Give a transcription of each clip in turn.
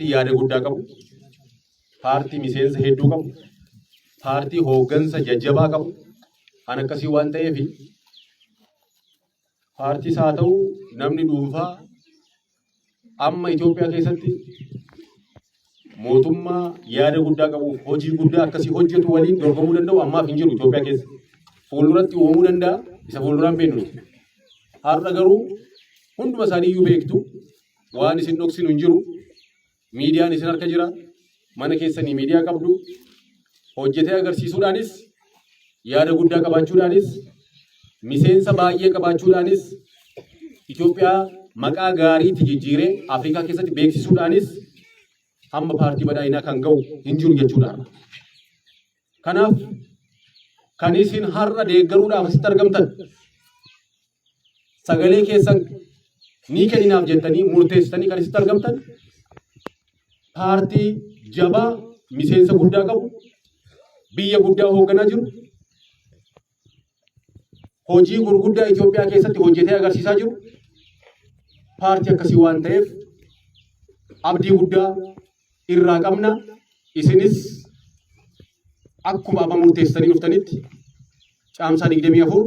Yaada guddaa qabu, paartii miseensa hedduu qabu, paartii hooggansa jajjabaa qabu, kan akkasii waan ta'eef paartiis haa ta'u namni dhuunfaa amma Itoophiyaa keessatti mootummaa yaada guddaa qabuuf hojii guddaa akkasii hojjetu waliin dorgomuu danda'u ammaaf hin jiru Itoophiyaa keessa. Fuulduratti uumamuu danda'a, isa fuulduraan beeknu nuti. Har'a garuu hunduma isaanii iyyuu beektu, waan isin dhoksinu hin jiru. Miidiyaan isin harka jira. Mana keessanii miidiyaa qabdu. Hojjetee agarsiisuudhaanis, yaada guddaa qabaachuudhaanis, miseensa baay'ee qabaachuudhaanis, Itoophiyaa maqaa gaariitti jijjiiree Afrikaa keessatti beeksisuudhaanis hamma paartii badhaadhinaa kan ga'u hin jiru jechuudha. Kanaaf kan isin har'a deeggaruudhaaf asitti argamtan, sagalee keessan ni kenninaaf jettanii murteessitanii kan isitti argamtan, paartii jabaa miseensa guddaa qabu, biyya guddaa hoogganaa jiru, hojii gurguddaa Itoophiyaa keessatti hojjetee agarsiisaa jiru, paartii akkasii waan ta'eef abdii guddaa irraa qabna. Isinis akkuma amma murteessitanii dhuftanitti caamsaa 24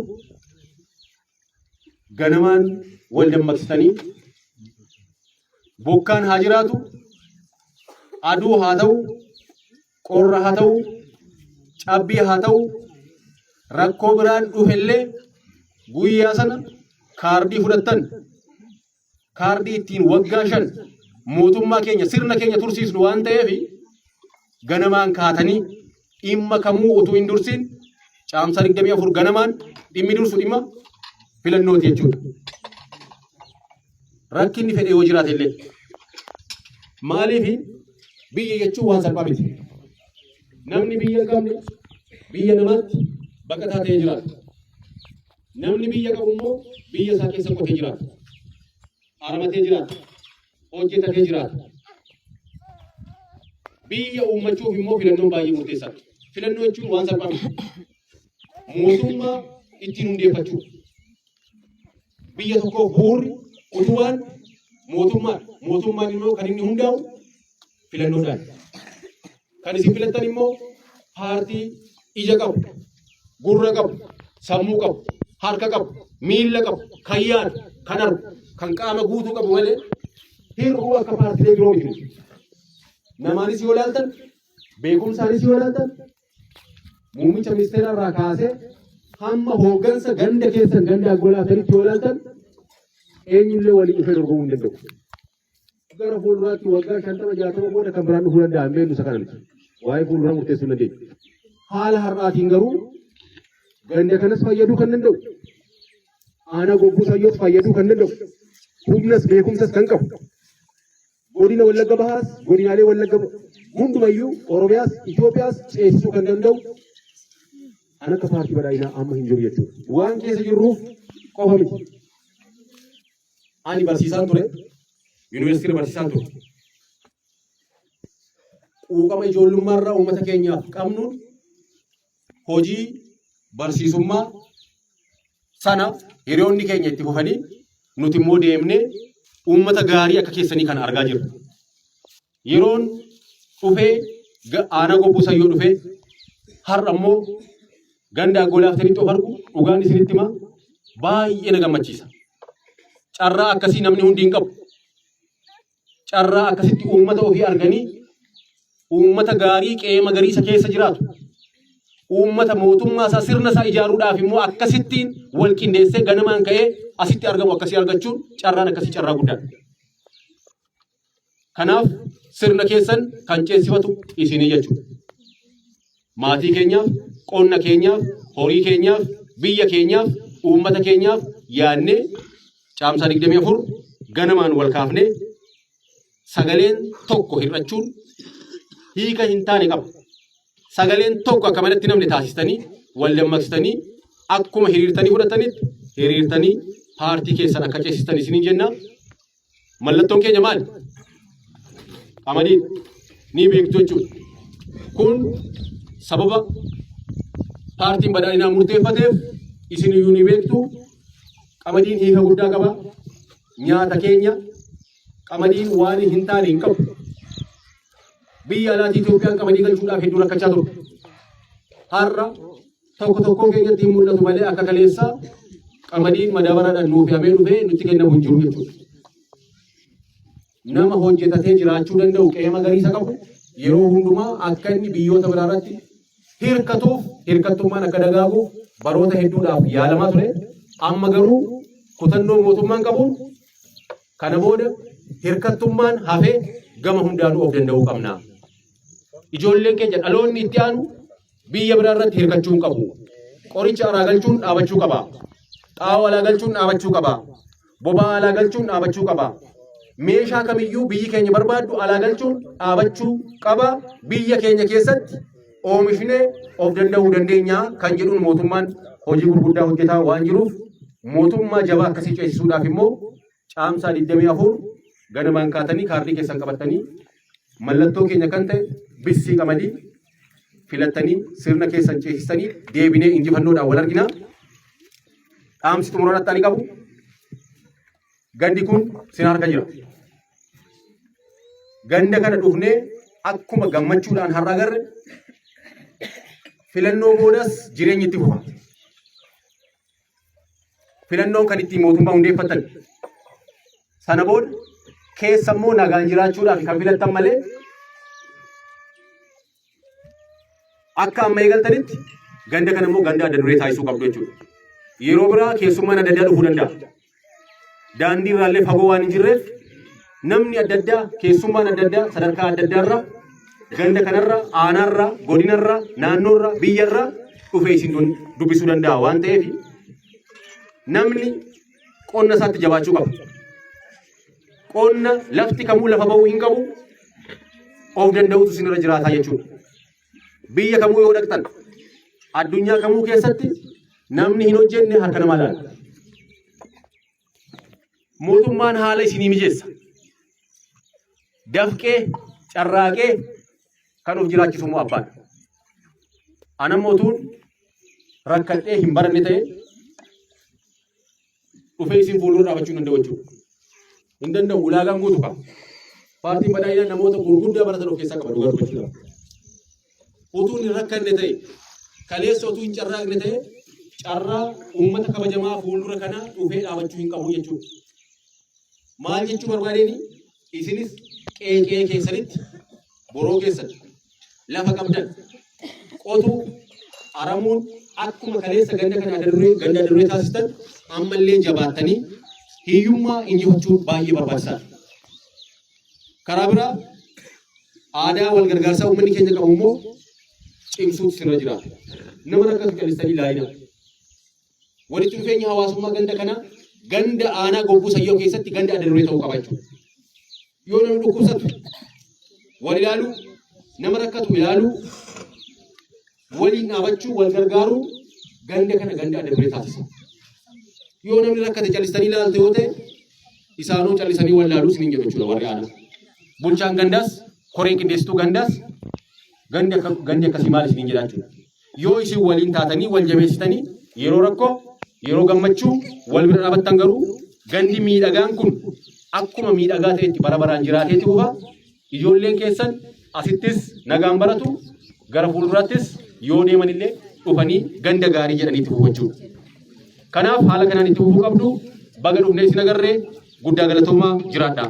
ganamaan wal dammaqsitanii, bokkaan haa jiraatu, aduu haa ta'u, qorra haa ta'u, cabbii haa ta'u, rakkoo biraan dhufellee, guyyaa sana kaardii fudhattan, kaardii ittiin waggaa 5 mootummaa keenya, sirna keenya tursiisnu waan ta'eef, ganamaan kaatanii dhimma kamuu utuu hin dursin caamsaa 24 ganamaan dhimmi dursu dhimma filannooti jechuudha. Rakkinni fedhe yoo jiraate illee. Maaliif? Biyya jechuun waan salphaa miti. Namni biyya hin qabne biyya namaatti baqataa ta'ee jiraata. Namni biyya qabu immoo biyya isaa keessa qotee jiraata. Aramatee jiraata. Hojjetatee jiraata. Biyya uummachuuf immoo filannoon baay'ee murteessaadha. Filannoo jechuun waan salphaa miti. Mootummaa ittiin hundeeffachuu. Biyya tokkoof bu'uurri, utubaan mootummaadha. Mootummaan immoo kan inni hundaa'u filannoodhaan. Kan isin filattan immoo paartii ija qabu, gurra qabu, sammuu qabu, harka qabu, miilla qabu, kan yaadu, kan argu, kan qaama guutuu qabu malee hir'uu akka paartiilee biroo miti. Namaanis yoo ilaaltan, beekumsaanis yoo ilaaltan, muummicha ministeera irraa kaasee hamma hooggansa ganda keessan, ganda aggolaatanitti yoo ilaaltan, eenyullee waliin dhufee dorgomuu hin danda'u. Gara fuulduraatti waggaa 50 60 booda kan biraan dhufuu danda'a, hin beeknu, isa kana miti. Waa'ee fuulduraa murteessuu hin dandeenyu. Haala har'aatiin garuu ganda kanas fayyaduu kan danda'u, aanaa Gobbuu Sayyoos fayyaduu kan danda'u, humnas beekumsas kan qabu, godina Wallagga Bahaas, godinaalee Wallagga hundumayyuu, Oromiyaas Itoophiyaas ceesisuu kan danda'u kan akka paartii badhaadhinaa amma hin jiru jechuudha. Waan keessa jirruuf qofa miti. Ani barsiisaan ture, yuunivarsiitii barsiisaan ture. Quuqama ijoollummaarraa uummata keenyaaf qabnuun hojii barsiisummaa sana hiriyoonni keenya itti fufanii, nuti immoo deemnee uummata gaarii akka keessanii kana argaa jirra. Yeroon dhufee aanaa Gobbuu Sayyoo dhufee, har'a immoo ganda Aggolaaftanitti of argu, dhugaan isinitti himaa, baay'ee na gammachiisa. Carraa akkasii namni hundi hin qabu. Carraa akkasitti uummata ofii arganii, uummata gaarii qe'ee magariisa keessa jiraatu, uummata mootummaa isaa, sirna isaa ijaaruudhaaf immoo akkasittiin wal qindeessee ganamaan ka'ee asitti argamu akkasii argachuun, carraan akkasii carraa guddaadha. Kanaaf sirna keessan kan ceesifatu isinii jechuudha. Maatii keenyaaf, qonna keenyaaf, horii keenyaaf, biyya keenyaaf, uummata keenyaaf yaadnee caamsaa 24 ganamaan wal kaafnee sagaleen tokko hir'achuun hiika hin taane qaba. Sagaleen tokko akka manatti namni taasistanii wal dammaqsitanii, akkuma hiriirtanii fudhatanitti hiriirtanii paartii keessan akka ceesistan isiniin jenna. Mallattoon keenya maali? Qamadii ni beektu jechuudha. Kun sababa paartiin badhaadhinaa murteeffateef isin iyyuu ni beektu. Qamadiin hiika guddaa qaba. Nyaata keenya, qamadiin waan hin taane hin qabu. Biyya alaatii Itoophiyaan qamadii galchuudhaaf hedduu rakkachaa turte. Har'a tokko tokkoon keenyatti hin mul'atu malee akka kaleessaa qamadiin madaabaraadhaan nuuf fe'amee dhufee nutti kennamu hin jiru jechuudha. Nama hojjetatee jiraachuu danda'u qe'ee magariisa qabu yeroo hundumaa akka inni biyyoota biraa irratti hirkatuuf hirkattummaan akka dagaaguuf baroota hedduudhaaf yaalamaa ture. Amma garuu kutannoo mootummaan qabuun kana booda hirkattummaan hafee gama hundaanuu of danda'uu qabna. Ijoolleen keenya dhaloonni itti aanu biyya biraa irratti hirkachuu hin qabu. Qoricha alaa galchuun dhaabachuu qaba. Xaa'oo alaa galchuun dhaabachuu qaba. Boba'aa alaa galchuun dhaabachuu qaba. Meeshaa kamiyyuu biyyi keenya barbaaddu alaa galchuun dhaabachuu qaba. Biyya keenya keessatti oomishnee of danda'uu dandeenya kan jedhuun mootummaan hojii gurguddaa hojjetaa waan jiruuf mootummaa jabaa akkasii ceesisuudhaaf immoo Caamsaa 24 ganamaan kaatanii kaardii keessan qabattanii mallattoo keenya kan ta'e bissii qamadii filattanii sirna keessan ceesistanii deebinee injifannoodhaan wal argina. Dhaamsi xumurarratti ani qabu gandi kun sin harka jira. Ganda kana dhufnee akkuma gammachuudhaan har'a agarre filannoo boodas jireenyi itti fufa. Filannoon kan ittiin mootummaa hundeeffatan. Sana booda keessa immoo nagaan jiraachuudhaaf kan filattan malee akka amma eegaltanitti ganda kana immoo ganda adda duree taasisuu qabdu jechuudha. Yeroo biraa keessummaan adda addaa dhufuu danda'a. Daandii irraallee fagoo waan hin jirreef namni adda addaa keessummaan adda addaa sadarkaa adda addaarra ganda kanarra aanaarra godinarra naannoorra biyyarra dhufee isin dubbisuu danda'a waan ta'eef namni qonna isaatti jabaachuu qaba. Qonna lafti kamuu lafa ba'uu hin qabu of danda'utu isinirra jiraataa jechuudha. Biyya kamuu yoo dhaqxan addunyaa kamuu keessatti namni hin hojjenne harka namaa laala. Mootummaan haala isinii mijeessa. Dafqee carraaqee kan of jiraachisu immoo abbaan. Ana mootuun rakkadhee hin baranne ta'e dhufee isin fuuldura dhaabachuu hin danda'u jechuudha. Hin danda'u ulaagaan guutu qaba. Paartiin badhaadhinaa namoota gurguddaa baratan of keessaa qaba dhugaa dubbachuudhaaf. Utuu hin rakkanne ta'e kaleessa utuu hin carraaqne ta'e carraa uummata kabajamaa fuuldura kanaa dhufee dhaabachuu hin qabu jechuudha. Maal jechuu barbaadeen isinis qe'ee qe'ee keessanitti boroo keessan lafa qabdan qotuu aramuun akkuma kaleessa ganda kana adda duree ganda adda duree taasistan ammallee jabaattanii hiyyummaa injifachuun baay'ee barbaachisaadha. Karaa biraa aadaa wal gargaarsaa uummanni keenya qabu immoo cimsuutu sirra jiraata. Nama rakkatu calistanii ilaalina. Walitti dhufeenya hawaasummaa ganda kanaa ganda aanaa gobbuu sayyoo keessatti ganda adda duree ta'uu qaba jechuudha. Yoo namni dhukkubsatu wal ilaaluu, nama rakkatu ilaaluu, waliin dhaabachuu, wal gargaaruu ganda kana ganda adda duree taasisa. Yoo namni rakkate calistanii ilaalte yoo ta'e isaanuu callisanii wal ilaaluu isiniin jedhu jechuudha warri aanaa. Bulchaan gandaas, koreen qindeessituu gandaas gandi akka gandi akkasii maal isiniin jedhaa jechuudha. Yoo isin waliin taatanii wal jabeessitanii yeroo rakkoo, yeroo gammachuu wal bira dhaabattan garuu gandi miidhagaan kun akkuma miidhagaa ta'etti bara baraan jiraateeti fufa. Ijoolleen keessan asittis nagaan baratu gara fuulduraattis yoo deeman illee dhufanii ganda gaarii jedhanii itti fufu jechuudha. Kanaaf haala kanaan itti fufuu qabdu. Baga dhufnee isin agarree guddaa galatoomaa jiraadhaa.